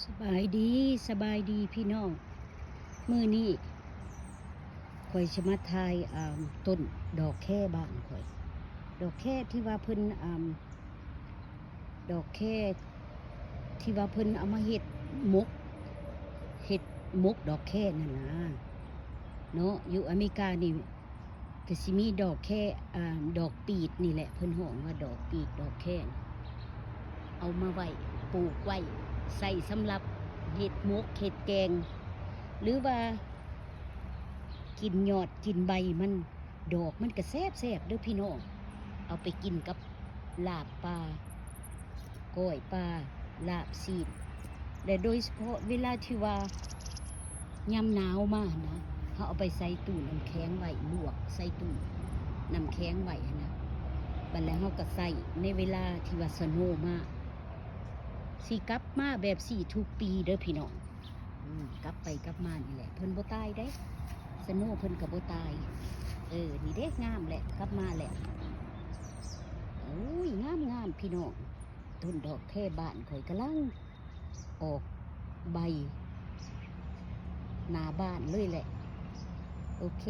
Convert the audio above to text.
ສະບາຍດີ, ສະບາຍດີພີ່ນ້ອງ. ມື້ນີ້ຂ້ອຍຊິມາຖ່າຍ ອ່າ ຕົ້ນດອກແຄບ້ານຂ້ອຍ. ດອກແຄທີ່ວ່າເພິ່ນ ອ່າ ດອກແຄທີ່ວ່າເພິ່ນເອົາມາເຮັດໝົກ, ເຮັດໝົກດອກແຄນັ້ນນະເນາະ. ຢູ່ອາເມລິການີ້ ກໍຊິມີດອກແຄ ອ່າ ດອກປີດນີ້ແຫຼະ ເພິ່ນຮ້ອງວ່າດອກປີດ ດອກແຄ ເອົາມາໄວ້ ປູກໄວ້ ໃຊ້ສຳລັບເຮັດໝົກເຮັດແກງ ຫຼືວ່າກິນຍອດກິນໃບມັນ. ດອກມັນກໍແຊບໆເດີພີ່ນ້ອງ, ເອົາໄປກິນກັບລາບປາ ກ້ອຍປາ ລາບຊີ້ນ ແລະ ໂດຍສະເພາະເວລາທີ່ວ່າຍາມໜາວມາຫັ້ນນະ ເຮົາເອົາໄປໃສ່ຕູ້ນ້ຳແຂງໄວ້ ລວກໃສ່ຕູ້ນ້ຳແຂງໄວ້ຫັ້ນນະ. ບັດແລ້ວເຮົາກໍໃຊ້ໃນເວລາທີ່ວ່າສະໂນມາ. ຊິກັບມາແບບຊີ້ທຸກປີເດີພີ່ນ້ອງ. ອືມ ກັບໄປກັບມານີ້ແຫຼະ ເພິ່ນບໍ່ຕາຍເດ້, ສະໂນເພິ່ນກໍບໍ່ຕາຍ. ເອີ ນີ້ເດ້ ງາມແຫຼະ ກັບມາແຫຼະ. ໂອ້ຍ ງາມໆ ພີ່ນ້ອງ, ຕົ້ນດອກແຄບ້ານຂ້ອຍກຳລັງອອກໃບໜ້າບ້ານເລີຍແຫຼະ. ໂອເຄ.